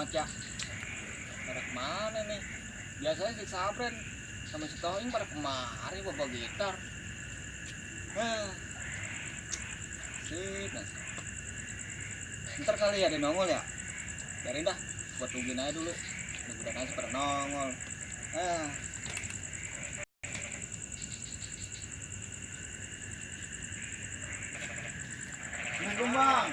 amat ya. Pada kemana nih? Biasanya si Sabren sama si Toing pada kemari bawa gitar. Sip, ntar kali ya dia nongol ya. Biarin dah, buat tungguin aja dulu. Mudah-mudahan aja pada nongol. Assalamualaikum bang.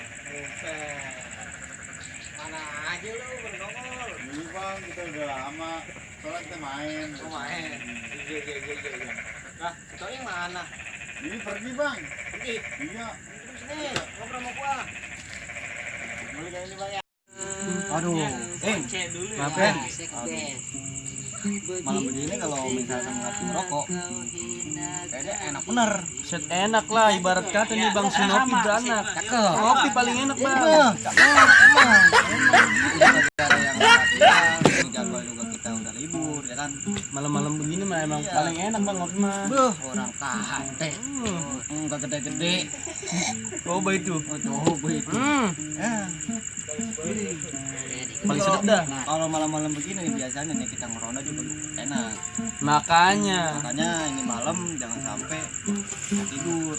Mana aja lu bernongol? Ini bang kita udah lama. Soalnya kita main. Oh main. Iya. Nah, itu yang mana? Ini pergi bang. Pergi. Iya. Sini, ngobrol sama gua. Boleh kayak ini bang ya. Aduh, Ngapain? Malam begini kalau misalkan ngasih rokok, kayaknya enak bener. Set enak lah, ibarat kata nih Bang Sinopi beranak. Cakep. Kopi paling enak Bang. Ini jadwal juga kita udah libur ya kan. Malam-malam begini mah emang paling enak Bang ngopi mah. Orang kante. Enggak gede-gede. Coba itu. Coba itu. Paling sedap dah. Kalau malam-malam begini nih biasanya nih kita ngeronda juga enak. Makanya Ini malam jangan sampai nggak tidur.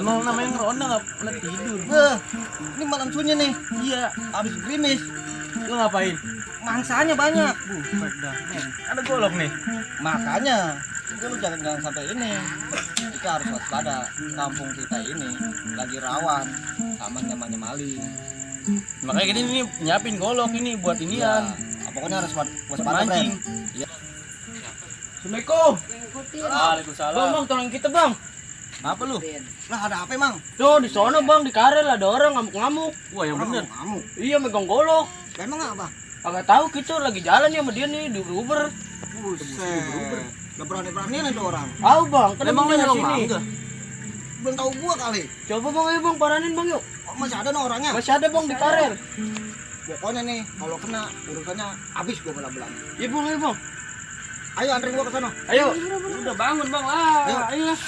emang namanya ngeronda nggak pernah tidur. Ini malam sunyi nih. Iya. Habis gerimis. Lu ngapain? Mangsanya banyak. Ada golok nih. Makanya itu lu jangan sampai ini. Kita harus waspada. Kampung kita ini lagi rawan sama namanya maling. Makanya kita ini nyiapin golok ini buat inian. Pokoknya harus waspada Mancing. Iya. Assalamualaikum. Waalaikumsalam. Bang, tolong kita bang. Apa lu? Lah ada apa emang? Tuh di sana bang, di Karel ada orang ngamuk-ngamuk. Wah yang bener. Kamu. Iya megang golok. Emang apa? Agak tahu kita lagi jalan ya sama dia nih di Uber. Buset. Gak berani-beranian itu orang. Tahu bang, kan Emang dia nyolong sini. mangga? Belum tahu gua kali. Coba bang, ayo bang, paranin bang yuk. Oh, masih ada nih orangnya. Masih ada bang di Karel. Pokoknya nih kalau kena urusannya habis gua belah-belah. Iya bang, ayo bang. Ayo anterin gua ke sana. Ayo. Udah bangun bang lah. Ayo lah.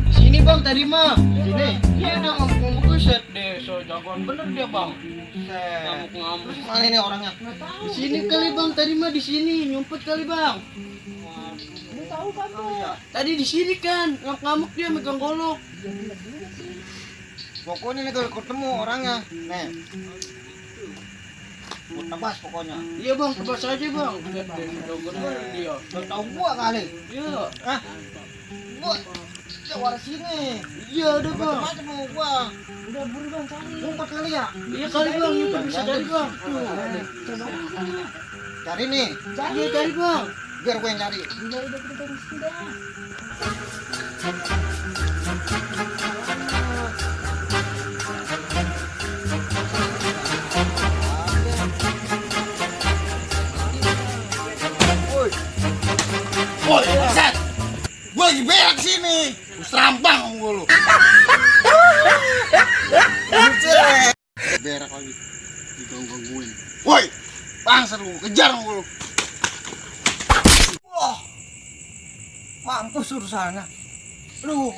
Sini bang tadi mah. Sini. Iya udah ngamuk-ngamuk keset deh. So jagoan bener dia bang. Ngamuk-ngamuk. Mana ini orangnya? Di sini kali bang, tadi mah di sini nyumpet kali bang. Tahu kan tadi di sini kan ngamuk dia megang golok. Pokoknya nih kalau ketemu orangnya, nih. Gua tebas pokoknya. Iya bang, tebas aja bang. Bener dia. Udah tahu gua kali. Iya. Hah? Gua jawar sini. Iya udah bang. Macam-macam mau gua. Udah buru bang cari. Ngumpet kali ya? Iya kali bang, nyumpet bisa dari bang. Cari nih. Iya cari bang. Biar gua yang cari. Woi, set. Gua lagi berak sini. Lu serambang gua lu. Buset. Berak lagi. Digangguin. Woi, bangsa lu, kejar gua lu. Wah. Mampus urusannya. Lu.